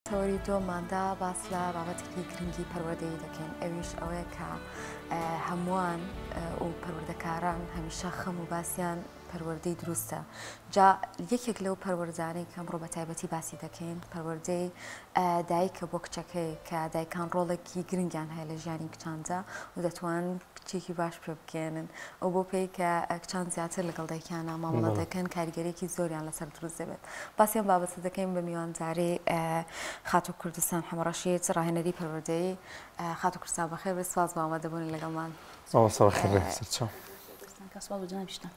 تەوەری دووەماندا باس لە بابەتێکی گرنگی پەروەردەیی دەکەین ئەویش ئەوەیە کە هەمووان و پەروەردەکاران هەمیشە خەم و باسیان پەروەردەی دروستە جا یەکێک لەو پەروەردانەی کە ئەمڕۆ بە تایبەتی باسی دەکەین پەروەردەی دایکە بۆ کچەکەی کە دایکان ڕۆڵێکی گرنگیان هەیە لە ژیانی کچاندا و دەتوانن کچێکی باش پێ بگەیەنن ئەو بۆ پێی کە کچان زیاتر لەگەڵ دایکیانە مامەڵە دەکەن کاریگەرێکی زۆریان لەسەر دروست دەبێت باسی ئەم بابەتە دەکەین بە میوانداری خاتوو کوردستان حەمەڕەشید ڕاهێنەری پەروەردەیی خاتوو کوردستان بەخێر بێت سپاس بۆ ئامادەبوونی لەگەڵمان. مامۆستا بەخێر بێت سەرچاو. سپاس بۆ جەنابیشتان.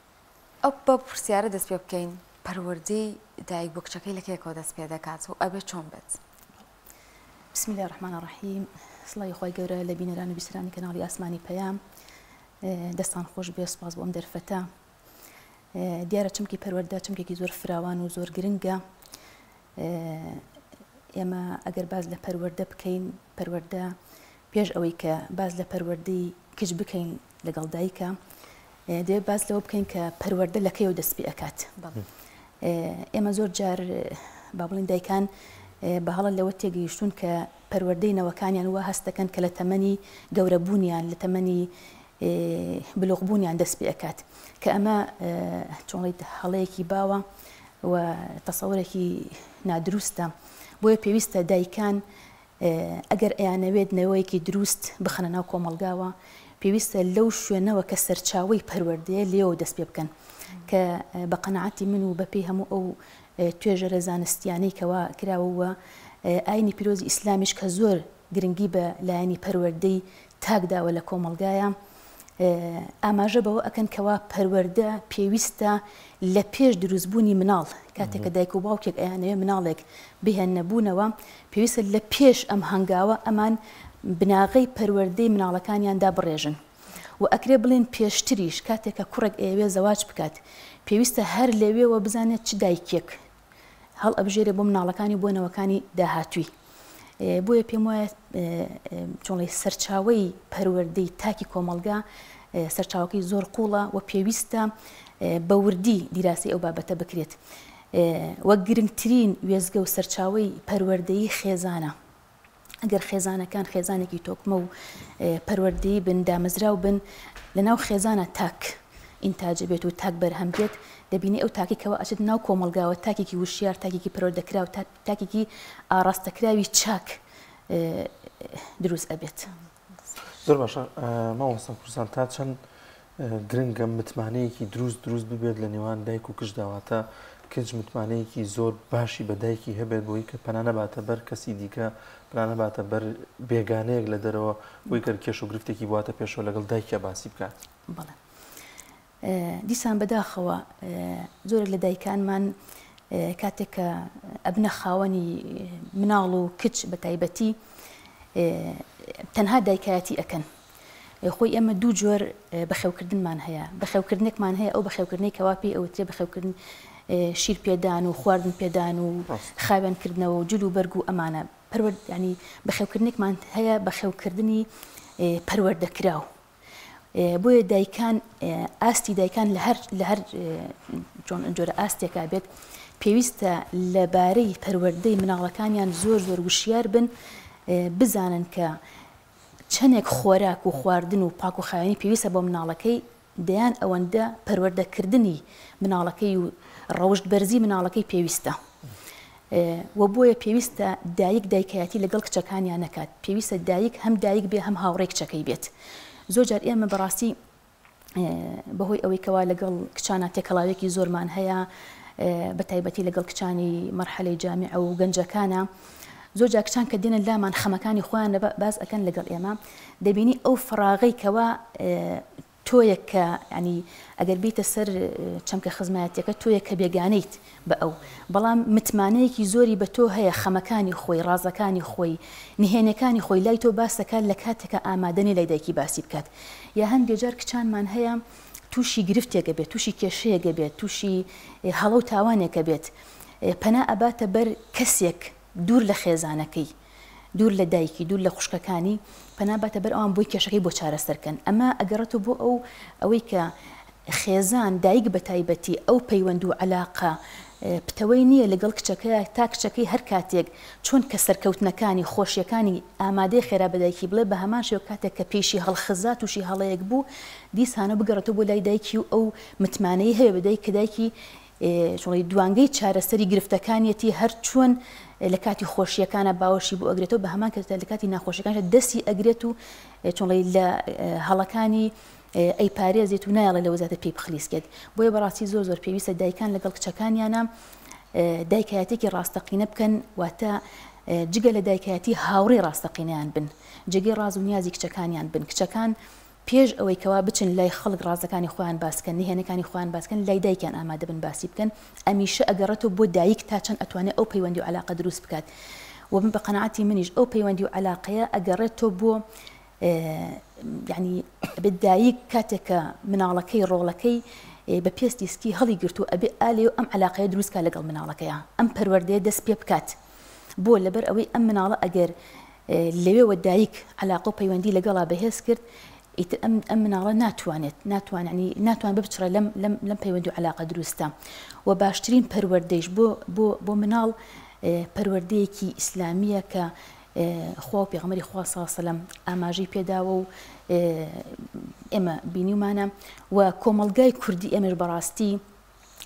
ئەو بە پرسیارە دەست پێ بکەین پەروەردەی دایک بۆ کچەکەی لە کێکەوە دەست پێ دەکات و ئەبێ چۆن بێت؟ بسم اللە الرحمن الرحیم سڵاوی خوای گەورە لە بینەران و بیسەرانی کەناڵی ئاسمانی پەیام دەستان خۆش بێ سوپاس بۆ ئەم دەرفەتە دیارە چەمکی پەروەردە چەمکێکی زۆر فراوان و زۆر گرنگە ئێمە ئەگەر باز لە پەروەردە بکەین پەروەردە پێش ئەوەی کە باز لە پەروەردەی کچ بکەین لەگەڵ دایکە دەبێت باس لەوە بکەین کە پەروەردە لە کەیەوە دەست پێ ئەکات. ئێمە زۆر جار با بڵێین دایکان بە هەڵە لەوە تێگەیشتوون کە پەروەردەی نەوەکانیان وا هەست دەکەن کە لە تەمەنی گەورەبوونیان لە تەمەنی بلوغبوونیان دەست پێ ئەکات کە ئەمە چۆنڵیت هەڵەیەکی باوە و تەسەورێکی نادروستە بۆیە پێویستە دایکان ئەگەر ئەیانەوێت نەوەیەکی دروست بخەنە ناو کۆمەڵگاوە، پێویستە لەو شوێنەوە کە سەرچاوەی پەروەردەیە لێیەوە دەست پێ بکەن کە بە قەناعەتی من و بەپێی هەموو ئەو توێژەرە زانستیانەی کەوا کراوە و ئاینی پیرۆزی ئیسلامیش کە زۆر گرنگی بە لایەنی پەروەردەی تاک داوە لە کۆمەڵگایە ئاماژە بەوە ئەکەن کەوا پەروەردە پێویستە لە پێش دروستبوونی مناڵ، کاتێک کە دایک و باوکێک ئەیانەوێ مناڵێک بهێننە بوونەوە، پێویستە لە پێش ئەم هەنگاوە ئەمان بناغەی پەروەردەی مناڵەکانیان دابڕێژن و ئەکرێ بڵێین پێشتریش کاتێک کە کوڕێک ئەیەوێ زەواج بکات پێویستە هەر لەوێوە بزانێت چ دایکێک هەڵئەبژێرێ بۆ مناڵەکانی و بۆ نەوەکانی داهاتووی. بۆیە پێم وایە چۆنڵی سەرچاوەی پەروەردەی تاکی کۆمەڵگا سەرچاوەکەی زۆر قوڵە و پێویستە بە وردی دیراسی ئەو بابەتە بکرێت. وەک گرنگترین وێستگە و سەرچاوەی پەروەردەیی خێزانە. ئەگەر خێزانەکان خێزانێکی تۆکمە و پەروەردەیی بن، دامەزراو بن، لەناو خێزانە تاک ئینتاج ئەبێت و تاک بەرهەم دێت، دەبینی ئەو تاکەی کەوا ئەچێت ناو کۆمەڵگاوە تاکێکی وشیار، تاکێکی پەروەردەکراو، تاکێکی ئاڕاستەکراوی چاک دروست ئەبێت. زۆر باشە مامۆستا کوردستان تا چەند گرنگە متمانەیەکی دروست دروست ببێت لە نێوان دایک و کچدا واتە کچ متمانەیەکی زۆر باشی بە دایکی هەبێت بۆی کە پەنا نەباتە بەر کەسی دیکە پەنا نەباتە بەر بێگانەیەک لە دەرەوە بۆی کە کێش و گرفتێکی بواتە پێشەوە لەگەڵ دایکیا باسی بکات. بەڵێ دیسان بەداخەوە زۆرێک لە دایکانمان کاتێک کە ئەبنە خاوەنی مناڵ و کچ بە تایبەتی تەنها دایکایەتی ئەکەن خۆی ئێمە دوو جۆر بەخێوکردنمان هەیە بەخێوکردنێکمان هەیە ئەو بەخێوکردنەی کەوا پێی ئەوترێ بەخێوکردن شیر پێدان و خواردن پێدان و خاوێنکردنەوە و جل و بەرگ و ئەمانە پەروەرد ینی بەخێوکردنێکمان هەیە بەخێوکردنی پەروەردەکراو بۆیە دایکان ئاستی دایکان لە هەر لە هەر جۆرە ئاستێکا بێت پێویستە لەبارەی پەروەردەی مناڵەکانیان زۆر زۆر وشیار بن بزانن کە چەندێک خۆراک و خواردن و پاک و خاوێنی پێویستە بۆ مناڵەکەی دەیان ئەوەندە پەروەردەکردنی مناڵەکەی و ڕەوشت بەرزی مناڵەکەی پێویستە. وە بۆیە پێویستە دایک دایکایەتی لەگەڵ کچەکانیا نەکات پێویستە دایک هەم دایک بێ هەم هاوڕێی کچەکەی بێت زۆر جار ئێمە بەڕاستی بەهۆی ئەوەی کەوا لەگەڵ کچانە تێکەڵاوێکی زۆرمان هەیە بە تایبەتی لەگەڵ کچانی مەرحەلەی جامیعە و گەنجەکانە زۆر جار کچان کە دێنە لامان خەمەکانی خۆیان باز ئەکەن لەگەڵ ئێمە دەبینی ئەو فراغەی کەوا تۆیەک کە یانی ئەگەر بێیتە سەر چەمکە خزمایەتیەکە تۆیەک کە بێگانەیت بە ئەو بەڵام متمانەیەکی زۆری بە تۆ هەیە خەمەکانی خۆی ڕازەکانی خۆی نهێنیەکانی خۆی لای تۆ باس دەکات لە کاتێکا ئامادە نیە لای دایکی باسی بکات یا هەندێ جار کچانمان هەیە توشی گرفتێک ئەبێت توشی کێشەیەک ئەبێت توشی هەڵە و تاوانێک ئەبێت پەنا ئەباتە بەر کەسێک دوور لە خێزانەکەی، دوور لە دایکی، دوور لە خوشکەکانی، پەنا باتە بەر ئەوان بۆی کێشەکەی بۆ چارەسەر کەن. ئەمە ئەگەڕێتەوە بۆ ئەو ئەوەی کە خێزان، دایک بە تایبەتی، ئەو پەیوەند و عەلاقە پتەوەی نییە لەگەڵ کچەکەیا تا کچەکەی هەر کاتێک چۆن کە سەرکەوتنەکانی، خۆشیەکانی ئامادەیە خێرا بە دایکی بڵێ بە هەمان شێوە کاتێک کە پێیشی هەڵخزا تووشی هەڵەیەک بوو دیسانەوە بگەڕێتەوە بۆ لای دایکی و ئەو متمانەی هەبێ بە دایک کە دایکی چۆڵی دوانگەی چارەسەری گرفتەکانیەتی هەر چۆن لە کاتی خۆشیەکانە باوەشی بۆ ئەگرێتەوە بە هەمان کات لە کاتی ناخۆشیەکانیش دەستی ئەگرێت و چۆڵی لە هەڵەکانی ئەیپارێزێت و نایەڵێ لەوە زیاتر پێی بخلیسکێت. بۆیە بەڕاستی زۆر زۆر پێویستە دایکان لەگەڵ کچەکانیانا دایکایەتێکی ڕاستەقینە بکەن، واتە جگە لە دایکایەتی هاوڕێی ڕاستەقینەیان بن، جێگەی ڕاز و نیازی کچەکانیان بن. کچەکان پێش ئەوەی کەوا بچن لای خەڵک ڕازەکانی خۆیان باس کەن، نهێنەکانی خۆیان باس کەن، لای دایکیان ئامادە بن باسی بکەن. ئەمیشە ئەگەڕێتەوە بۆ دایک تا چەند ئەتوانێت ئەو پەیوەندی و عەلاقە دروست بکات. وە من بە قەناعەتی منیش ئەو پەیوەندی و عەلاقەیە ئەگەڕێتەوە بۆ یانی ئەبێت دایک کاتێک کە مناڵەکەی ڕۆڵەکەی بە پێستی سکی هەڵی گرتوو ئەبێ ئالێ و ئەم علاقەیە دروستکە لەگەڵ مناڵەکەیە ئەم پەروەردەیە دەست پێ بکات بۆ لەبەر ئەوەی ئەم مناڵە ئەگەر لەوێوە دایک علاقە و پەیوەندی لەگەڵا بەهێز کرد ئیتر ئەم ئەم مناڵە ناتوانێت ناتوانانی ناتوان ببچڕێ لەم لەم لەم پەیوەندی و علاقە دروستە و باشترین پەروەردەیش بۆ بۆ بۆ مناڵ پەروەردەیەکی ئیسلامیە کە خوا و پێغەمبەری خوا صلی اللە علیە وسلم ئاماژەی پێداوە و ئێمە بینیومانە و کۆمەڵگای کوردی ئێمەش بەڕاستی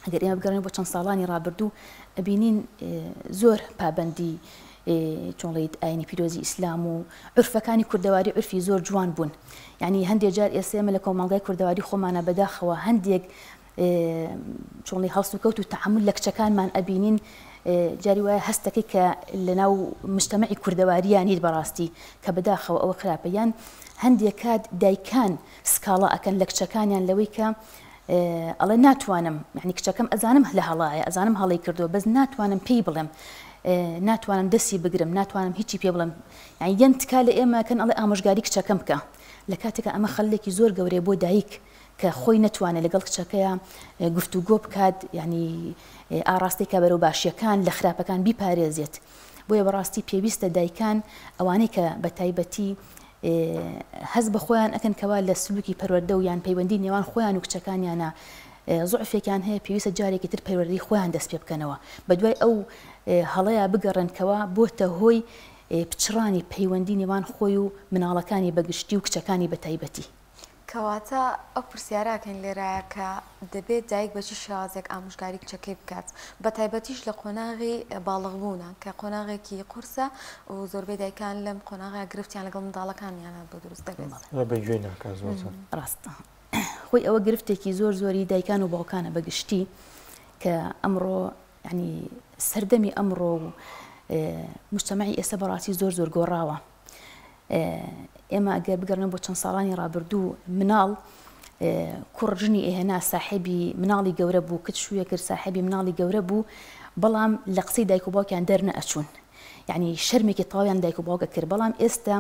ئەگەر ئێمە بگەڕێن بۆ چەند ساڵانی ڕابردوو ئەبینین زۆر پابەندی چۆڵیت ئاینی پیرۆزی ئیسلام و عرفەکانی کوردەواری عرفی زۆر جوان بوون یعنی هەندێک جار ئێستا ئێمە لە کۆمەڵگای کوردەواری خۆمانە بەداخەوە هەندێک چۆنی هەڵسوکەوت و تەعامول لە کچەکانمان ئەبینین جاری وایە هەستەکەی کە لەناو مجتەمەعی کوردەوارییا نیت بەڕاستی کە بەداخەوە ئەوە خراپە یان هەندێک کات دایکان سکاڵا ئەکەن لە کچەکانیان لەوەی کە ئەڵێ ناتوانم یعنی کچەکەم ئەزانم لە هەڵایە ئەزانم هەڵی کردووە بەس ناتوانم پێی بڵێم ناتوانم دەستی بگرم ناتوانم هیچی پێ بڵێم یعنی یەن تکا لە ئێمە کەن ئەڵێ ئامۆژگاری کچەکەم بکە لە کاتێکا ئەمە خەلێکی زۆر گەورەیە بۆ دایک کە خۆی نەتوانێت لەگەڵ کچەکەیا گفتوگۆ بکات یانی ئاڕاستەی کا بەرەو باشیەکان لە خراپەکان بیپارێزێت بۆیە بەڕاستی پێویستە دایکان ئەوانەی کە بە تایبەتی هەست بە خۆیان ئەکەن کەوا لە سلوکی پەروەردە و یان پەیوەندی نێوان خۆیان و کچەکانیانە زعفێکیان هەیە پێویستە جارێکی تر پەروەردەی خۆیان دەست پێ بکەنەوە بە دوای ئەو هەڵەیە بگەڕێن کەوا بۆتە هۆی پچڕانی پەیوەندی نێوان خۆی و مناڵەکانی بەگشتی و کچەکانی بە تایبەتی. کەواتە ئەو پرسیارە ئەکەین لێرایە کە دەبێت دایک بە چ شێوازێک ئامۆژگاری کچەکەی بکات بە تایبەتیش لە قۆناغی باڵغبوونە کە قۆناغێکی قورسە و زۆربەی دایکان لەم قۆناغە گرفتیان لەگەڵ منداڵەکانیانە بۆ دروست دەبێت. بە گوێی ناکات زۆر جار. ڕاستە خۆی ئەوە گرفتێکی زۆر زۆری دایکان و باوکانە بە گشتی کە ئەمڕۆ یانی سەردەمی ئەمڕۆ و مجتەمەعی ئێستا بەڕاستی زۆر زۆر گۆڕاوە ئێمە ئەگەر بگەڕێن بۆ چەند ساڵانی ڕابردوو مناڵ کوڕ ژنی ئێهێنا ساحێبی مناڵی گەورە بوو کچ شوویە کرد ساحێبی مناڵی گەورە بوو بەڵام لە قسەی دایک و باوکیان دەرنەئەچوون یعنی شەرمێکی تەواویان دایک و باوکە کرد بەڵام ئێستا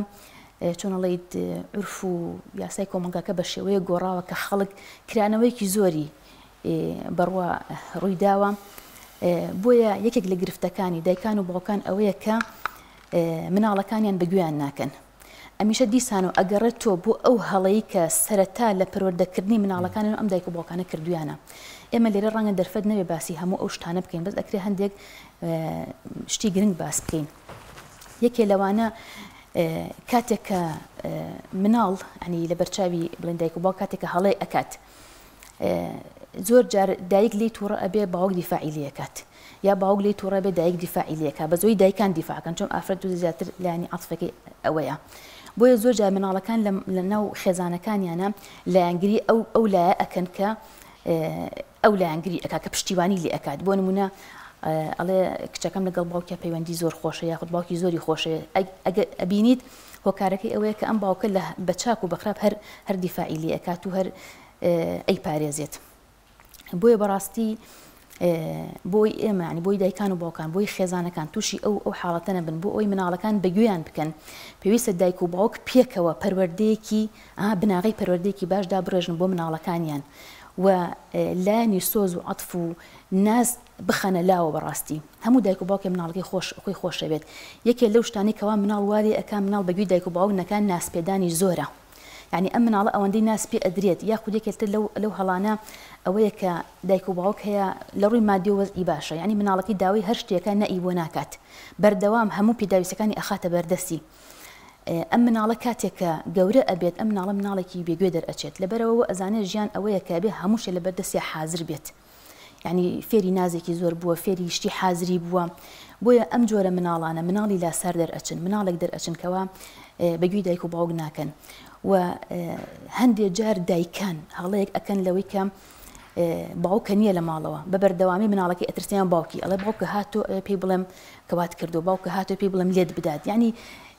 چۆن ئەڵێیت عورف و یاسای کۆمەڵگاکە بە شێوەیە گۆڕاوە کە خەڵک کرانەوەیەکی زۆری بەڕوا ڕوویداوە بۆیە یەکێک لە گرفتەکانی دایکان و باوکان ئەوەیە کە مناڵەکانیان بە گوێیان ناکەن. ئەمیشە دیسان و ئەگەڕێتەوە بۆ ئەو هەڵەی کە سەرەتا لە پەروەردەکردنی مناڵەکانیان و ئەم دایک و باوکانە کردویانە. ئێمە لێرە ڕەنگە دەرفەت نەبێ باسی هەموو ئەو شتانە بکەین بەس ئەکرێ هەندێک شتی گرنگ باس بکەین. یەکێ لەوانە کاتێک کە مناڵ ینی لەبەرچاوی بڵێن دایک و باوک کاتێک کە هەڵەی ئەکات زۆر جار دایک لێی توڕە ئەبێ باوک دیفاعی لێ ئەکات یا باوک لێی توڕە بێ دایک دیفاعی لێ ئەکات بە زۆری دایکان دیفاع کەن چۆن ئافرەت دوو زیاتر لایەنی عەتفەکەی ئەوەیە بۆیە زۆر جار مناڵەکان لە ناو خێزانەکانیانە لایەنگری ئەو ئەو لایە ئەکەن کە ئەو لایەنگری ئەکات کە پشتیوانی لێ ئەکات بۆ نمونە ئەڵێ کچەکەم لەگەڵ باوکیا پەیوەندی زۆر خۆشە یاخود باوکی زۆری خۆشەوێ ئەگەر ئەبینیت هۆکارەکەی ئەوەیە کە ئەم باوکە لە بە چاک و بە خراپ هەر هەر دیفاعی لێ ئەکات و هەر ئەیپارێزێت بۆیە بەڕاستی بۆی ئێمە ینی بۆی دایکان و باوکان بۆی خێزانەکان تووشی ئەو ئەو حاڵەتە نەبن بۆ ئەوی مناڵەکان بەگوێیان بکەن پێویستە دایک و باوک پێکەوە پەروەردەیەکی بناغەی پەروەردەیەکی باش دابڕێژن بۆ مناڵەکانیان و لایەنی سۆز و عەتف و ناز بخەنە لاوە بەڕاستی هەموو دایک و باوکێ مناڵەکەی خۆش خۆی خۆشەوێت یەکێ لەو شتانەی کەوا مناڵ وا لێ ئەکا مناڵ بەگوێی دایک و باوک نەکا نازپێدانی زۆرە. یانی ئەم مناڵە ئەوەندەی ناز پێ ئەدرێت یاخود یەکێک تر لەو لەو هەڵانە ئەوەیە کە دایک و باوک هەیە لە ڕووی مادیەوە وەزعی باشە یانی مناڵەکەی داوای هەر شتێکە نەئی بۆ ناکات بەردەوام هەموو پێداویستەکانی ئەخاتە بەردەستی ئەم مناڵە کاتێک کە گەورە ئەبێت ئەم مناڵە مناڵێکی بێگوێ دەرئەچێت لەبەرئەوە وەئەزانێت ژیان ئەوەیە کە ئەبێ هەموو شتێ لەبەر دەستیا حازر بێت یانی فێری نازێکی زۆر بووە فێری شتی حازری بووە بۆیە ئەم جۆرە مناڵانە مناڵی لاسار دەرئەچن مناڵێک دەرئەچن کەوا بەگوێی دایک و باوک ناکەن و هەندێ جار دایکان هەڵەیەک ئەکەن لەوەی کە باوکە نییە لە ماڵەوە بە بەردەوامی مناڵەکەی ئەترسیان باوکی ئەڵێ باوکە هاتۆ پێی بڵێم کەوات کردو باوکە هاتۆ پێی بڵێم لێت بدات یعنی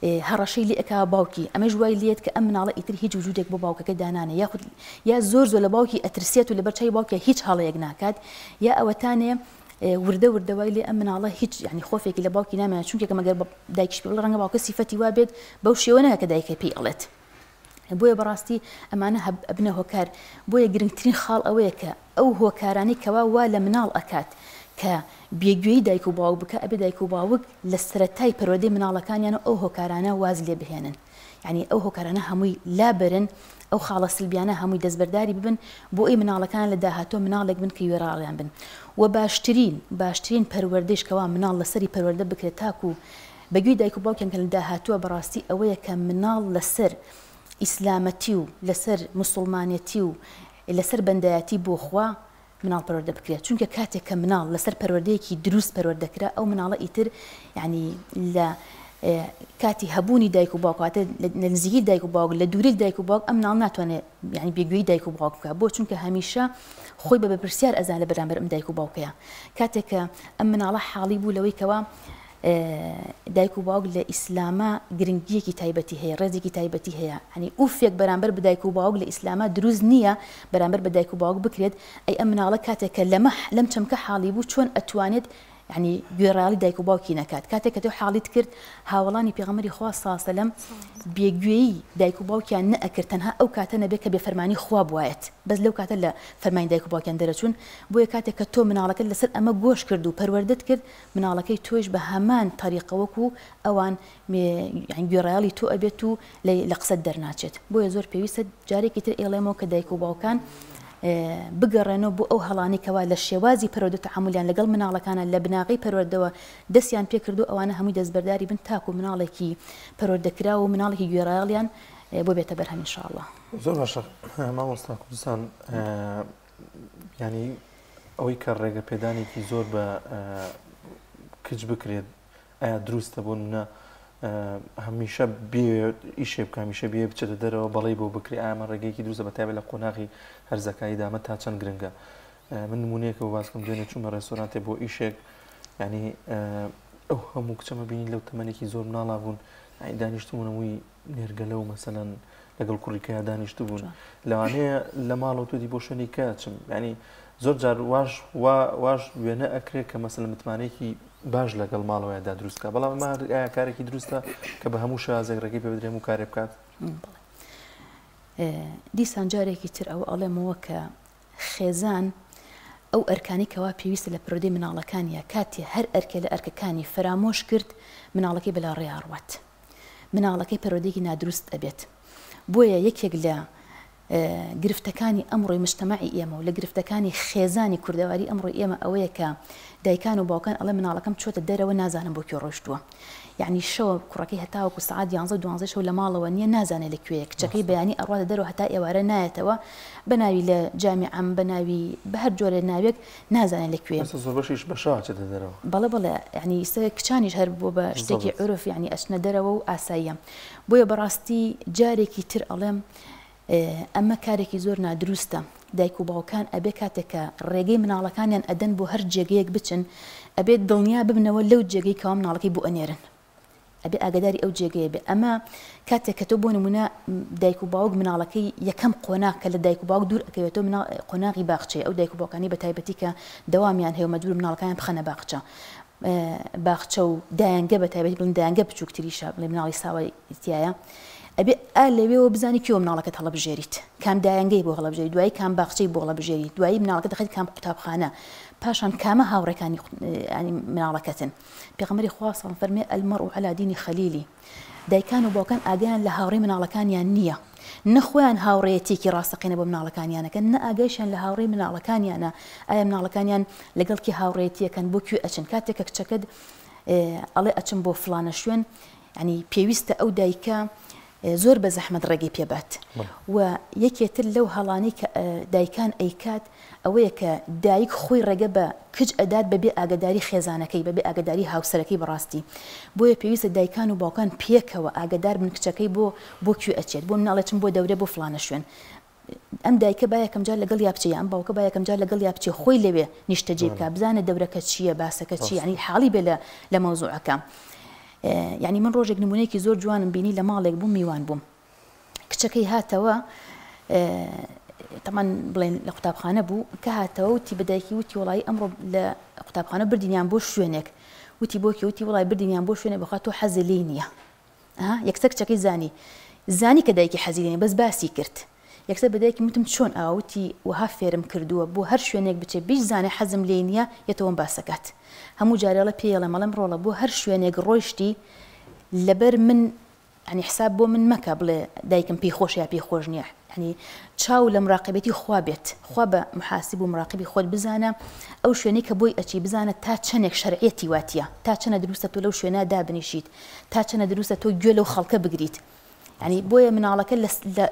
هەڕەشەی لێ ئەکا باوکی ئەمەش وای لێت کە ئەم مناڵە ئیتر هیچ وجودێک بۆ باوکەکەی دانانێ یاخود یا زۆر زۆر لە باوکی ئەترسێت و لەبەر چاوی باوکیا هیچ هەڵەیەک ناکات یا ئەوەتانێ وردە وردە وای لێ ئەم مناڵە هیچ یعنی خۆفێکی لە باوکی نامێنێت چونکێکە مەگەر دایکیش پێ بڵێ ڕەنگە باوکە سیفەتی وا بێت بەو شێوە نەکە کە دایکە پێی ئەڵێت. بۆیە بەڕاستی ئەمانە ئەبنە هۆکار، بۆیە گرنگترین خاڵ ئەوەیە کە ئەو هۆکارانەی کەوا وا لە مناڵ ئەکات کە بێگوێی دایک و باوک بکا ئەبێ دایک و باوک لە سەرەتای پەروەردەی مناڵەکانیانەوە ئەو هۆکارانە واز لێ بهێنن یانی ئەو هۆکارانە هەمووی لابەرن ئەو خاڵە سلبیانە هەمووی دەستبەرداری ببن بۆ ئەوی مناڵەکان لە داهاتوە مناڵێک بن کە گوێڕاڵیان بن و باشترین باشترین پەروەردەیش کەوا مناڵ لەسەری پەروەردە بکرێت تاکو بە گوێی دایک و باوکیان کە لە داهاتووە بەڕاستی ئەوەیە کە مناڵ لەسەر ئیسلامەتی و لەسەر موسوڵمانێتی و لەسەر بەندایەتی بۆ خوا مناڵ پەروەردە بکرێت چونکە کاتێک کە مناڵ لەسەر پەروەردەیەکی دروست پەروەردە کرا ئەو مناڵە ئیتر یعنی لە کاتی هەبوونی دایک و باوک واتە لە نزیکی دایک و باوک لە دووری دایک و باوک ئەم مناڵ ناتوانێت یعنی بێگوێی دایک و باوک بکات بۆ چونکە هەمیشە خۆی بە بەرپرسیار ئەزانێت لە بەرامبەر ئەم دایک و باوکەیە کاتێک کە ئەم مناڵە حاڵی بوو لەوەی کەوا دایک و باوک لە ئیسلاما گرنگیەکی تایبەتی هەیە ڕێزێکی تایبەتی هەیە هەنی ئوفێک بەرامبەر بە دایک و باوک لە ئیسلاما دروست نییە بەرامبەر بە دایک و باوک بکرێت ئەی ئەم مناڵە کاتێک کە لەمە لەم چەمکە حاڵی بوو چۆن ئەتوانێت یعنی گوێڕایەڵی دایک و باوکی نەکات کاتێک کە تۆ حاڵیت کرد هاوەڵانی پێغەمبەری خوا صلی الله علیه و سلم بێگوێی دایک و باوکیان نەئەکرد تەنها ئەو کاتە نەبێت کە بێفەرمانی خوا بوایەت بەس لەو کاتە لە فەرمانی دایک و باوکیان دەرەچوون بۆیە کاتێک کە تۆ مناڵەکەت لەسەر ئەمە گۆش کرد و پەروەردەت کرد مناڵەکەی تۆیش بە هەمان تەریقە وەکو ئەوان یانی گوێڕایەڵی تۆ ئەبێت و لە قسەت دەرناچێت بۆیە زۆر پێویستە جارێکی تر ئێڵێمەوە کە دایک و باوکان بگەڕێنەوە بۆ ئەو هەڵانەی کەوا لە شێوازی پەروەردە تەعامولیان لەگەڵ مناڵەکانە لە بناغەی پەروەردەوە دەستیان پێکردو ئەوانە هەمووی دەستبەرداری بن تاکو مناڵێکی پەروەردەکراو و مناڵێکی گوێڕایەڵیان بۆ بێتە بەرهەم ان شاء اللە. زۆر باشە مامۆستا کوردستان یانی ئەوەی کە ڕێگە پێدانێکی زۆر بە کچ بکرێت ئایا دروستە بۆ نمونە هەمیشە بێ ئیشێ بکە هەمیشە بێ بچێتە دەرەوە بەڵی بۆ بکرێ ئامە ڕێگەیەکی دروستە بە تایبەت لە قۆناغی هەرزەکاری دامە تا چەند گرنگە من نمونەیەکە بۆ باسکەم دوێنێ چوومە ڕێستۆرانتێ بۆ ئیشێک ینی ئەو هەموو کچەمە بینی لەو تەمەنێکی زۆر مناڵا بوون دانیشتبوون هەمووی نێرگەلە و مەسەلەن لەگەڵ کوڕیکەیا دانیشتبوون لەوانەیە لە ماڵەوە تۆ دی بۆ شوێنی کە چم ینی زۆر جار واش واش وێنە ئەکرێ کە مەسەلە متمانەیەکی باش لەگەڵ ماڵەوەدا دروستکە بەڵام ئەمە ئایا کارێکی دروستە کە بە هەموو شێوازێک ڕێگەی پێ بدرێ هەموو کارێ بکات دیسان جارێکی تر ئەوە ئەڵێمەوە کە خێزان ئەو ئەرکانەی کەوا پێویستە لە پەروەردەی مناڵەکانیا کاتێ هەر ئەرکێ لە ئەرکەکانی فەرامۆش کرد مناڵەکەی بەلاڕێیا ڕوات مناڵەکەی پەروەردەیەکی نادروست ئەبێت بۆیە یەکێک لە گرفتەکانی ئەمڕۆی مجتەمەعی ئێمە و لە گرفتەکانی خێزانی کوردەواری ئەمڕۆی ئێمە ئەوەیە کە دایکان و باوکان ئەڵێ مناڵەکەم چۆتە دەرەوە نازانم بۆ کوێ ڕۆیشتووە یعنی شەوە کوڕەکەی هەتاوەکو سەعات یانزە و دوانزەی شەو لە ماڵەوە نییە نازانێ لە کوێیە کچەکەی بەیانی ئەڕواتە دەرەوە هەتا ئێوارە نایەتەوە بە ناوی لە جامیعەم بە ناوی بە هەر جۆرە ناوێک نازانێ لە کوێیە. ئێستا زۆربەشیش بە شەو ئەچێتە دەرەوە. بەڵێ بەڵێ یعنی ئیستا کچانیش هەر بووە بە شتێکی عورف یعنی ئەچنە دەرەوە و ئاساییە بۆیە بەڕاستی جارێکی تر ئەڵێم ئەمە کارێکی زۆر نادروستە دایک و باوکان ئەبێ کاتێک کە ڕێگەی مناڵەکانیان ئەدەن بۆ هەر جێگەیەک بچن ئەبێ دڵنیا ببنەوە لەو جێگەی کەوا مناڵەکەی بۆ ئەنێرن ئەبێ ئاگاداری ئەو جێگەیە بێ ئەمە کاتێک کە تۆ بۆ نمونە دایک و باوک مناڵەکەی یەکەم قۆناغ کە لە دایک و باوک دوور ئەکەوێتەوە مناڵ قۆناغی باخچەیە ئەو دایک و باوکانی بە تایبەتی کە دەوامیان هەیە و مەجبور مناڵەکانیان بخەنە باخچە باخچە و دایەنگە بە تایبەتی بڵێن دایەنگە بچووکتریشە بڵێ مناڵی ساوای تیایە ئەبێ ئا لەوێوە بزانی کێوە مناڵەکەت هەڵەبژێریت کام دایەنگەی بۆ هەڵەبژێری دوایی کام باخچەی بۆ هەڵەبژێری دوایی مناڵەکە دەخەیت کام قوتابخانە پاشان کامە هاوڕێکانی مناڵەکەتن پێغەمبەری خوا صلی فەرمی المرء علی دین خلیلی دایکان و باوکان ئاگایان لە هاوڕێی مناڵەکانیان نییە. نە خۆیان هاوڕێیەتیەکی ڕاستەقینە بۆ مناڵەکانیان ئەکەن نە ئاگایشیان لە هاوڕێی مناڵەکانیانە ئایا مناڵەکانیان لەگەڵ کێ هاوڕێیەتی ئەکەن بۆ کوێ ئەچن کاتێک کە کچەکەت ئەڵێ ئەچم بۆ فڵانە شوێن یعنی پێویستە ئەو دایکە زۆر بە زەحمەت ڕێگەی پێ بات و یەکێ تر لەو هەڵانەی کە دایکان ئەیکات ئەوەیە کە دایک خۆی ڕێگە بە کچ ئەدات بەبێ ئاگەداری خێزانەکەی بەبێ ئاگەداری هاوسەرەکەی بەڕاستی بۆیە پێویستە دایکان و باوکان پێکەوە ئاگەدار بن کچەکەی بۆ بۆ کوێ ئەچێت بۆ مناڵێ چم بۆ دەورە بۆ فڵانە شوێن ئەم دایکە با یەکەم جار لەگەڵیا بچێ یا ئەم باوکە با یەکەم جار لەگەڵیا بچێ خۆی لەوێ نیشتەجێ بکا بزانێ دەورەکە چییە باسەکە چییە یانی حاڵی بێ لە لە مەوزوعەکە یانی من ڕۆژێک نمونەیەکی زۆر جوانم بینی لە ماڵێک بووم میوان بووم کچەکەی هاتەوە تەمان بڵێن لە قوتابخانە بوو کە هاتەوە وتی بە دایکی وتی وڵی ئەمڕۆ لە قوتابخانە بردینیان بۆ شوێنێک وتی بۆ کێ وتی وڵی بردینیان بۆ شوێنێک بەخوا تۆ حەزی لێی نییە ئەها یەکسەر کچەکەی زانی زانی کە دایکی حەزی لێ نیە بەس باسی کرد یەکسەر بە دایکم وتم چۆن ئاوا وتی وەها فێرم کردووە بۆ هەر شوێنێک بچێ بیشزانێ حەزم لێی نیە یەتەوەم باسەکات هەموو جارێ ئەڵێ پێی ئەڵێم ئەڵێم ڕۆڵە بۆ هەر شوێنێک ڕۆیشتی لەبەر من یانی حساب بۆ من مەکە بڵێ دایکم پێی خۆشە یا پێی خۆش نیە یانی چاو لە مراقبەتی خوا بێت خوا بە محاسب و مراقبی خۆت بزانە ئەو شوێنەی کە بۆی ئەچی بزانە تا چەنێک شەرعیەتی واتیە تا چەنە دروستە تۆ لەو شوێنە دابنیشیت تا چەنە دروستە تۆ گوێ لەو خەڵکە بگریت یعنی بۆیە مناڵەکە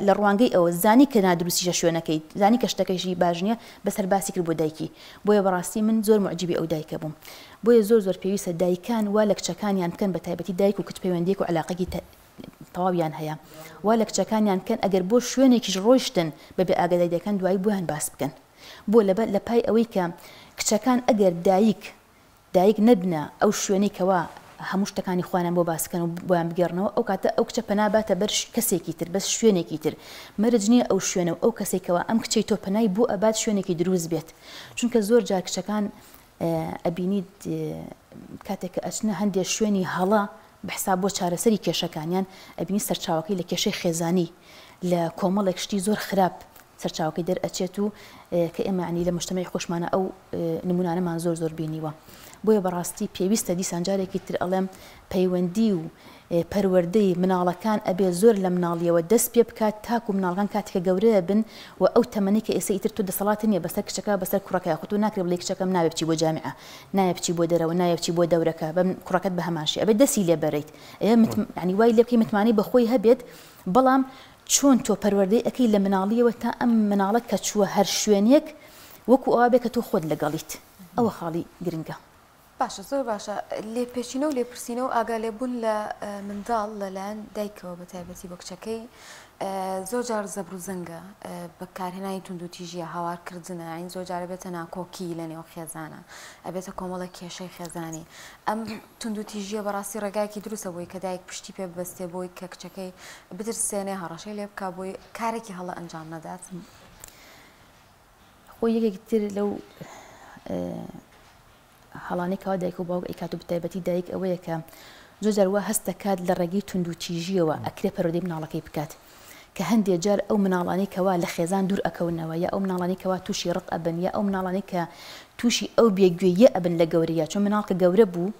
لە ڕوانگەی ئەوە زانی کە نادروستیشە شوێنەکەی زانی کە شتەکەیشی باش نییە بەسەر باسی کرد بۆ دایکی بۆیە بەڕاستی من زۆر معجبی ئەو دایکە بووم بۆیە زۆر زۆر پێویستە دایکان وا لە کچەکانیان بکەن بە تایبەتی دایک و کچ پەیوەندیەک و علاقەکی تەواویان هەیە وا لە کچەکانیان بکەن ئەگەر بۆ شوێنێکیش ڕۆیشتن بەبێ ئاگاداری دایکان دوایی بۆیان باس بکەن بۆ لەبەر لە پای ئەوەی کە کچەکان ئەگەر دایک دایک نەبنە ئەو شوێنەی کەوا هەموو شتەکانی خۆیانیان بۆ باس کەن و بۆیان بگێڕنەوە ئەو کاتە ئەو کچە پەنا باتە بەر کەسێکی تر بەس شوێنێکی تر مەرج نییە ئەو شوێنە و ئەو کەسێک کەوا ئەم کچەی تۆ پەنای بۆ ئەبات شوێنێکی دروست بێت چونکە زۆر جار کچەکان ئەبینیت کاتێک کە ئەچنە هەندێ شوێنی هەڵە بە حساب بۆ چارەسەری کێشەکانیان ئەبینی سەرچاوەکەی لە کێشەی خێزانی لە کۆمەڵێک شتی زۆر خراپ سەرچاوەکەی دەرئەچێت و کە ئێمە ینی لە مجتەمەعی خۆشمانە ئەو نمونانەمان زۆر زۆر بینیوە بۆیە بەڕاستی پێویستە دیسان جارێکی تر ئەڵێم پەیوەندی و پەروەردەی مناڵەکان ئەبێ زۆر لە مناڵیەوە دەست پێ بکات تاکو مناڵەکان کاتێک کە گەورە بن و ئەو تەمەنەی کە ئێستا ئیتر تۆ دەسەڵاتت نیە بەسەر کچەکە بەسەر کوڕەکە خۆ تۆ ناکرێ بڵێی کچەکەم نابێ بچی بۆ جامیعە نایە بچی بۆ دەرەوە نایە بچی بۆ دەورەکە بەم کوڕەکەت بە هەمان شێ ئەبێ دەستی لێ بەریت ئەیە یعنی وای لێ بکەی متمانەی بە خۆی هەبێت بەڵام چۆن تۆ پەروەردەی ئەکەی لە مناڵیەوە تا ئەم مناڵە کە چووە هەر شوێنێک وەکو ئەوە بێ کە تۆ خۆت لەگەڵیت ئەوە خاڵی گرنگە. باشە زۆر باشە لێپێچینە و لێپرسینە و ئاگا لێبوون لە منداڵ لەلایەن دایکەوە بە تایبەتی بۆ کچەکەی زۆر جار زەبر و زەنگە بەکارهێنانی توندوتیژیە هاوارکردنە این زۆر جارە بێتە ناکۆکی لە نێو خێزانە ئەبێتە کۆمەڵە کێشەی خێزانی ئەم توندوتیژیە بەڕاستی ڕێگایەکی دروستە بۆی کە دایک پشتی پێ ببەستێ بۆی کە کچەکەی بترسێنێ هەڕەشەی لێ بکا بۆی کارێکی هەڵە ئەنجام نەدات. خۆی یەکێکی تر لەو هەڵانەی کەوا دایک و باوک ئەیکات و بەتایبەتی دایک ئەوەیە کە زۆر جار وا هەست دەکات لە ڕێگەی توندوتیژییەوە ئەکرێ پەروەردەی مناڵەکەی بکات کە هەندێ جار ئەو مناڵانەی کەوا لە خێزان دوور ئەکەونەوە یا ئەو مناڵانەی کەوا تووشی ڕق ئەبن یا ئەو مناڵانەی کە تووشی ئەو بێگوێیە ئەبن لە گەورەیە چون مناڵ کە گەورە بوو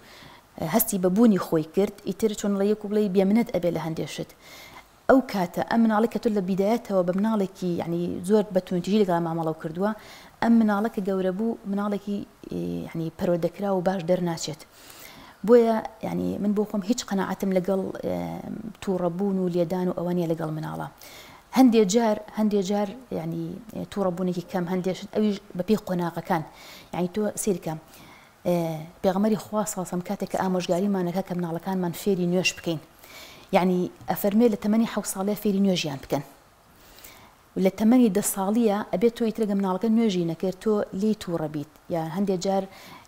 هەستی بە بوونی خۆی کرد ئیتر چۆن ڵێ یەک و بڵێی بێمنەت ئەبێ لە هەندێ شت ئەو کاتە ئەم مناڵەی کە تۆ لە بیدایەتەوە بە مناڵێکی یعنی زۆر بە توندوتیژی لەگەڵا مامەڵەو کردووە ئەم مناڵە کە گەورە بوو مناڵێکی یعنی پەروەردەکراو و باش دەرناچێت بۆیە یعنی من بۆ خۆم هیچ قەناعەتم لەگەڵ تووڕەبوون و لێدان و ئەوە نییە لەگەڵ مناڵە هەندێ جار هەندێ جار یعنی تووڕەبوونێکی کەم هەندێ شت ئەویش بەپێی قۆناغەکان یعنی تۆ سیرکە پێغەمبەری خوا صلی اللە علیە وسلم کاتێک کە ئامۆژگاریمان ئەکا کە مناڵەکانمان فێری نوێژ بکەین یەعنی ئەفەرموێ لە تەمەنی حەوت ساڵیا فێری نوێژیان بکەن و لە تەمەنی دە ساڵیە ئەبێت تۆ ئیتر گە مناڵەکە نوێژی نەکرد تۆ لێی تووڕە بیت یا هەندێک جار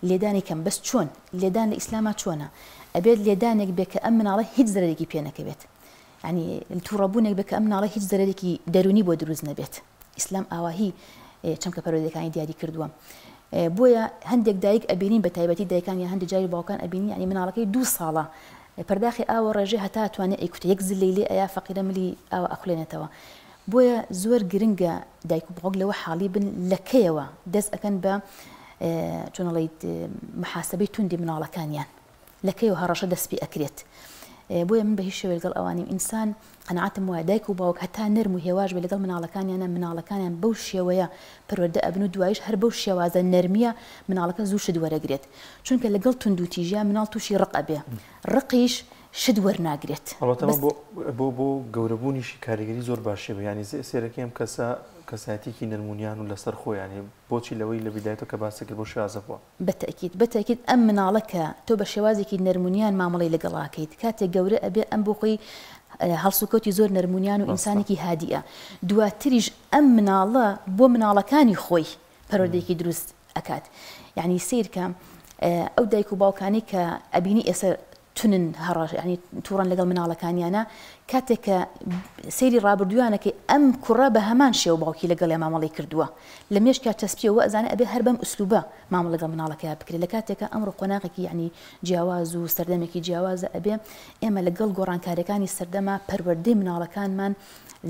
لێدانی کەم بەس چۆن لێدان لە ئیسلاما چۆنە ئەبێت لێدانێک بێ کە ئەم مناڵە هیچ زەرەرێکی پێ نەکەوێت یعنی تووڕەبوونێک بێ کە ئەم مناڵە هیچ زەرەرێکی دەروونی بۆ دروست نەبێت ئیسلام ئاواهی چەمکە پەروەردەکانی دیاری کردووە بۆیە هەندێک دایک ئەبینین بە تایبەتی دایکان یا هەندێک جاری باوکان ئەبینی یعنی مناڵەکەی دوو ساڵە پەرداخی ئاوە ڕێژێ هەتا توانێ ئەیکوتە یەک زلەی لێ ئەیا فەقیرە ملی ئاوە ئەخولێنێتەوە بۆیە زۆر گرنگە دایک و باوک لەوە حاڵی بن لە کەیەوە دەست ئەکەن بە چۆن ئەڵێیت محاسبەی توندی مناڵەکانیان لە کەیەوە هەڕەشە دەست پێ ئەکرێت. بۆیە من بە هیچ شێوەیەک لەگەڵ ئەوانیم ئینسان قەناعەتم وایە دایک و باوک هەتا نەرم و هێواش بێت لەگەڵ مناڵەکانیانە مناڵەکانیان بەو شێوەیە پەروەردە ئەبن و دواییش هەر بەو شێوازە نەرمیە مناڵەکە زوو شت وەرەگرێت چونکە لەگەڵ توندوتیژیا مناڵ توشی ڕق ئەبێ ڕقیش شت وەرناگرێت. هەڵبەتە ئەمە بۆ بۆ بۆ گەورەبوونیشی کاریگەری زۆر باشی هەبێ یانی سەیرەکەی ئەم کەسە کەسایەتیەکی نەرمونیان و لەسەر خۆ یانی بۆچی لەوەی لە بیدایەتەوە کە باست کرد بەو شێوازە بووە. بە تەئکید بە تەئکید ئەم مناڵە کە تۆ بە شێوازێکی نەرمونیان مامەڵەی لەگەڵا ئەکەیت کاتێک گەورە ئەبێ ئەم بۆ خۆی هەڵسوکەوتی زۆر نەرمونیان و ئینسانێکی هادیئە دواتریش ئەم مناڵە بۆ مناڵەکانی خۆی پەروەردەیەکی دروست ئەکات یعنی سەیرکە ئەو دایک و باوکانەی کە ئەبینی ئێستا تونن هەڕەش یانی توڕەن لەگەڵ مناڵەکانیانا کاتێک کە سەیری ڕابردوویانەکەی ئەم کوڕە بە هەمان شێوە باوکی لەگەڵیا مامەڵەی کردووە لە مێشکیا چەسپیەوە وەئەزانێ ئەبێ هەر بەم ئوسلوبە مامەڵە لەگەڵ مناڵەکەیا بکرێت لە کاتێکا ئەمڕۆ قۆناغێکی یانی جیاواز و سەردەمێکی جیاوازە ئەبێ ئێمە لەگەڵ گۆڕانکاریەکانی سەردەما پەروەردەی مناڵەکانمان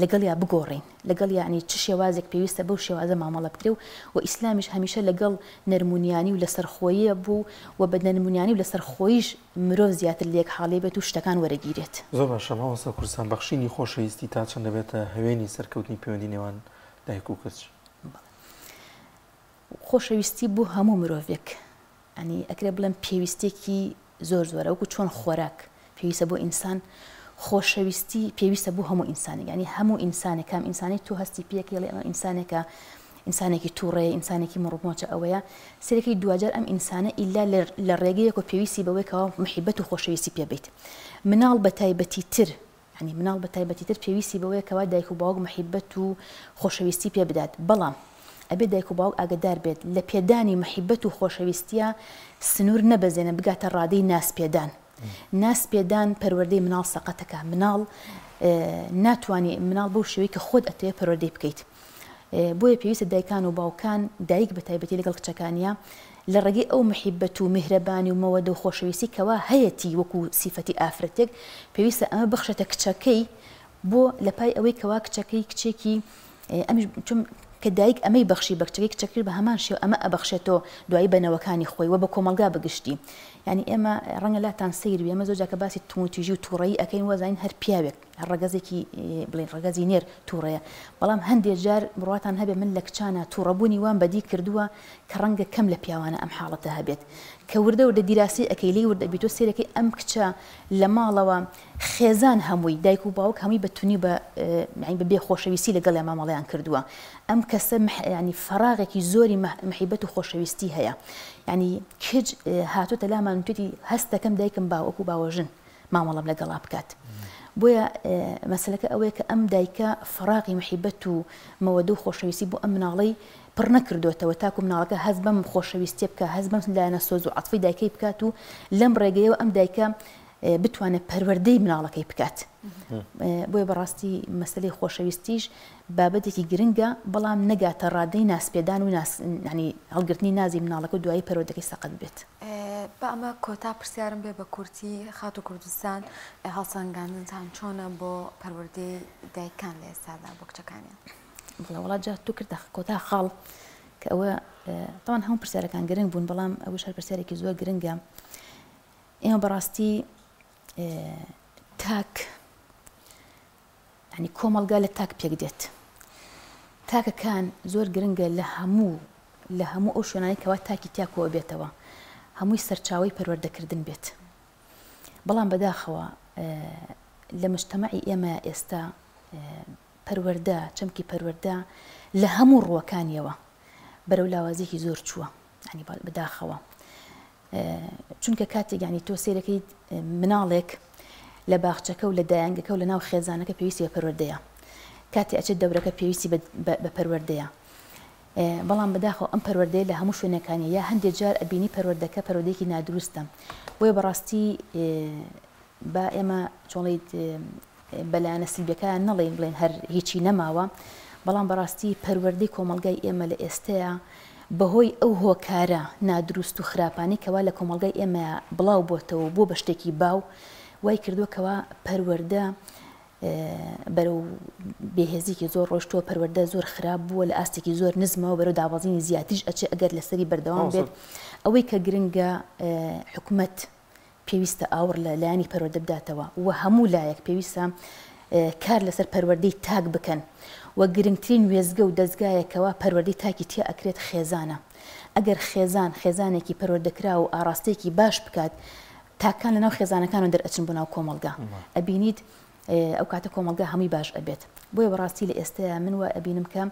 لەگەڵیا بگۆڕین لەگەڵ یانی چ شێوازێک پێویستە بەو شێوازە مامەڵە بکرێ و وە ئیسلامیش هەمیشە لەگەڵ نەرمونیانی و لەسەرخۆیە بوو و بە نەرمونیانی و لەسەرخۆییش مرۆڤ زیاتر لەیەک حاڵی بێت و شتەکان وەرەگیرێت. زۆر باشە مامۆستا کوردستان بەخشینی خۆشەویستی تا چەند دەبێتە هەوێنی سەرکەوتنی پەیوەندی نێوان دایک و کچ؟ بەڵێ خۆشەویستی بۆ هەموو مرۆڤێک یانی ئەکرێ بڵێم پێویستیەکی زۆر زۆرە وەکو چۆن خۆراک پێویستە بۆ ئینسان خۆشەویستی پێویستە بۆ هەموو ئینسانێک یانی هەموو ئینسانێک کام ئینسانی تۆ هەستی پێکەی ئەڵێ ئەمە ئینسانێکە ئینسانێکی تووڕەیە ئینسانێکی مڕمۆچە ئەوەیە سەرەکەی دواجار ئەم ئینسانە ئیلا لە ڕێگەیەکەوە پێویستی بەوەی کەوا محیبەت و خۆشەویستی پێ بیت مناڵ بە تایبەتی تر یانی مناڵ بە تایبەتی تر پێویستی بەوەیە کەوا دایک و باوک محیبەت و خۆشەویستی پێ بدات بەڵام ئەبێ دایک و باوک ئاگەدار بێت لە پێدانی محیبەت و خۆشەویستیا سنوور نەبەزێنە بگاتە ڕادەی ناز پێدان ناز پێدان پەروەردەی مناڵ سەقەتەکا مناڵ ناتوانی مناڵ بەو شێوەی کە خۆت ئەتەوێ پەروەردەی بکەیت بۆیە پێویستە دایکان و باوکان، دایک بە تایبەتی لەگەڵ کچەکانیا، لە ڕێگەی ئەو محیبەت و میهرەبانی و مەوەدە و خۆشەویستی کەوا هەیەتی وەکو سیفەتی ئافرەتێک، پێویستە ئەمە بخشێتە کچەکەی بۆ لە پای ئەوەی کەوا کچەکەی کچێکی ئەمیش چون کە دایک ئەمەی بەخشی بە کچەکەی کچەکەش بە هەمان شێوە ئەمە ئەبەخشێتەوە دوایی بە نەوەکانی خۆی و بە کۆمەڵگا بە گشتی. یانی ئێمە ڕەنگە لاتان سەیر بێ ئێمە زۆر جار کە باسی توندوتیژی و توڕەیی ئەکەین وازانین هەر پیاوێک هەر ڕەگەزێکی بڵێین ڕەگەزی نێر توڕەیە بەڵام هەندێ جار بڕواتان هەبێ من لە کچانا توڕەبوونی وام بەدی کردووە کە ڕەنگە کەم لە پیاوانە ئەم حاڵەتە هەبێت کە وردە وردە دیراسەی ئەکەی لێی ورد ئەبیتۆ سەیرەکەی ئەم کچە لە ماڵەوە خێزان هەمووی دایک و باوک هەمووی بە تونی بە یانی بە بێ خۆشەویستی لەگەڵیا مامەڵەیان کردووە ئەم کەسە یانی فەراغێکی زۆری محیبەت و خۆشەویستی هەیە یانی کچ هاتۆتە لامان وتێتی هەست دەکەم دایکم باوەکو باوەژن مامەڵەم لەگەڵا بکات بۆیە مەسەلەکە ئەوەیە کە ئەم دایکە فەراغی محیبەت و مەوەدە و خۆشەویستی بۆ ئەم مناڵەی پڕ نەکردۆتەوە تاکو مناڵەکە هەست بەم خۆشەویستیە بکە هەست بەم لایەنە سۆز و عەتفی دایکەی بکات و لەم ڕێگەیەوە ئەم دایکە بتوانێت پەروەردەی مناڵەکەی بکات بۆیە بەڕاستی مەسلەی خۆشەویستیش بابەتێکی گرنگە بەڵام نەگاتە ڕادەی ناسپێدان و ناس ینی هەڵگرتنی نازی مناڵەکە و دوایی پەروەردەکەی سەقەت بێت. با ئەمە کۆتا پرسیارم بێ بە کورتی خاتوو کوردستان هەڵسەنگاندنتان چۆنە بۆ پەروەردەی دایکان لە ئێستادا بۆ کچەکانیان؟ بەڵێ وەڵا جا تۆ کردە کۆتا خاڵ کە ئەوە تاوان هەموو پرسیارەکان گرنگ بوون بەڵام ئەوش هەر پرسیارێکی زۆر گرنگە ئێمە بەڕاستی تاک یانی کۆمەڵگا لە تاک پێک دێت تاکەکان زۆر گرنگە لە هەموو لە هەموو ئەو شوێنانی کەوا تاکی تیا کۆ بێتەوە هەمووی سەرچاوەی پەروەردەکردن بێت بەڵام بەداخەوە لە مجتەمەعی ئێمە ئێستا پەروەردە چەمکی پەروەردە لە هەموو ڕووەکانیەوە بەرەو لاوازیەکی زۆر چووە ینی بەداخەوە چونکە کاتێک یانی تۆ سەیرەکەیت مناڵێک لە باخچەکە و لە دایەنگەکە و لە ناو خێزانەکە پێویستی بە پەروەردەیە کاتێ ئەچێت دەورەکە پێویستی بە پەروەردەیە بەڵام بەداخەوە ئەم پەروەردەیە لە هەموو شوێنەکانی یا هەندێک جار ئەبینی پەروەردەکە پەروەردەیەکی نادروستە بۆیە بەڕاستی با ئێمە چۆڵیت بە لایەنە سلبیەکان نەڵێین بڵێین هەر هیچی نەماوە، بەڵام بەڕاستی پەروەردەی کۆمەڵگای ئێمە لە ئێستەیا بەهۆی ئەو هۆکارە نادروست و خراپانەی کەوا لە کۆمەڵگای ئێمەیا بڵاو بۆتەوە و بووە بە شتێکی باو وای کردووە کەوا پەروەردە بەرەو بێهێزیکی زۆر ڕۆشتووە پەروەردە زۆر خراپ بووە لە ئاستێکی زۆر نزمەوە بەرەو دابەزینی زیاتریش ئەچێ ئەگەر لەسەری بەردەوام بێت ئەوەی کە گرنگە حکومەت. پێویستە ئاوڕ لە لایەنی پەروەردە بداتەوە و هەموو لایەک پێویستە کار لەسەر پەروەردەی تاک بکەن و گرنگترین وێستگە و دەزگایەک کەوا پەروەردەی تاکی تیا ئەکرێت خێزانە ئەگەر خێزان خێزانێکی پەروەردەکراو و ئاڕاستەیەکی باش بکات تاکان لەناو خێزانەکانەوە دەرئەچن بۆ ناو کۆمەڵگا ئەبینیت ئەو کاتە کۆمەڵگا هەمووی باش ئەبێت بۆیە بەڕاستی لە ئێستەیا من وا ئەبینم کە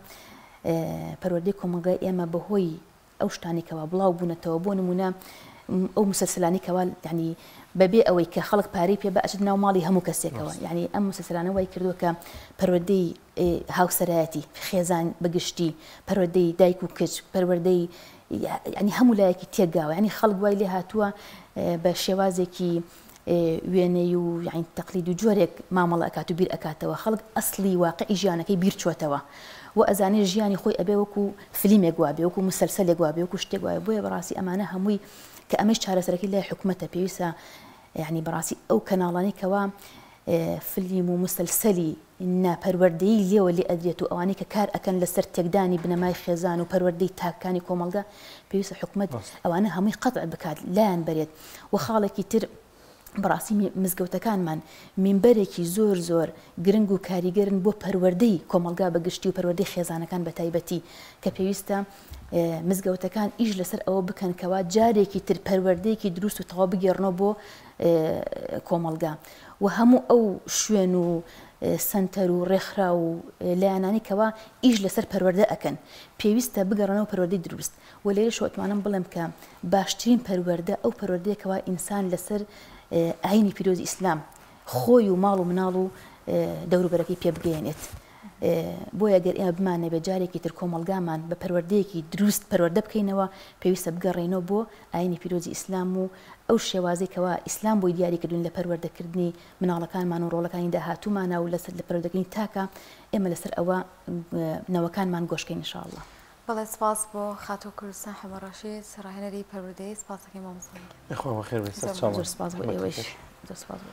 پەروەردەی کۆمەڵگای ئێمە بەهۆی ئەو شتانەی کەوا بڵاو بوونەتەوە بۆ نموونە ئەو مسلسلانەی کەوا یعنی بەبێ ئەوەی کە خەڵک پارەی پێ بە ئەچێت ناو ماڵی هەموو کەسێکەوە یعنی ئەم مسلسلانە وای کردووە کە پەروەردەی هاوسەرایەتی خێزان بەگشتی پەروەردەی دایک و کچ پەروەردەی یعنی هەموو لایەکی تێکگاوە یعنی خەڵک وای لێ هاتووە بە شێوازێکی وێنەی و یانی تەقلید و جۆرێک مامەڵە ئەکات و بیر ئەکاتەوە خەڵک ئەسڵی واقعی ژیانەکەی بیر چۆتەوە و ئەزانێ ژیانی خۆی ئەبێ وەکو فلیمێک وابێ وەکو مسەلسەلێک وابێ وەکو شتێک وابێ بۆیە بەڕاستی ئەمانە هەمووی کە ئەمەش چارەسەرەکەی لای حکومەتە پێویستە یعنی بەڕاستی ئەو کەناڵانەی کەوا فلیم و مسلسلی ناپەروەردەیی لێوە لێ ئەدرێت و ئەوانەی کە کار ئەکەن لەسەر تێکدانی بنەمای خێزان و پەروەردەی تاکەکانی کۆمەڵگە پێویستە حکومەت ئەوانە هەمووی قەتع بکات لایان بەرێت وە خاڵێکی تر بەڕاستی مزگەوتەکانمان مینبەرێکی زۆر زۆر گرنگ و کاریگەرن بۆ پەروەردەی کۆمەڵگا بە گشتی و پەروەردەی خێزانەکان بە تایبەتی کە پێویستە مزگەوتەکان ئیش لەسەر ئەوە بکەن کەوا جارێکی تر پەروەردەیەکی دروست و تەواو بگێڕنەوە بۆ کۆمەڵگا و هەموو ئەو شوێن و سەنتەر و ڕێکخراو و لایەنانەی کەوا ئیش لەسەر پەروەردە ئەکەن پێویستە بگەڕێنەوە پەروەردەی دروست و لێرەشەوە ئەتوانم بڵێم کە باشترین پەروەردە ئەو پەروەردەیە کەوا ئینسان لەسەر ئاینی پیرۆزی ئیسلام خۆی و ماڵ و مناڵ و دەوروبەرەکەی پێ بگەیەنێت. بۆیە گەر ئێمە بمانەوێت جارێکی تر کۆمەڵگامان بە پەروەردەیەکی دروست پەروەردە بکەینەوە، پێویستە بگەڕێینەوە بۆ ئایینی پیرۆزی ئیسلام و ئەو شێوازەی کەوا ئیسلام بۆی دیاری کردووین لە پەروەردەکردنی مناڵەکانمان و ڕۆڵەکانی داهاتوومانا و لەسەر لە پەروەردەکردنی تاکە ئێمە لەسەر ئەوە نەوەکانمان گۆشکەین ان شاء اللە. بەڵێ سپاس بۆ خاتوو کوردستان حەمە ڕەشید ڕاهێنەری پەروەردەیی سپاسەکەی مامۆستا گیان. یاخوا بەخێر بێی سەرچاوان. زۆر سپاس بۆ ئێوەیش. زۆر سپاس بۆ.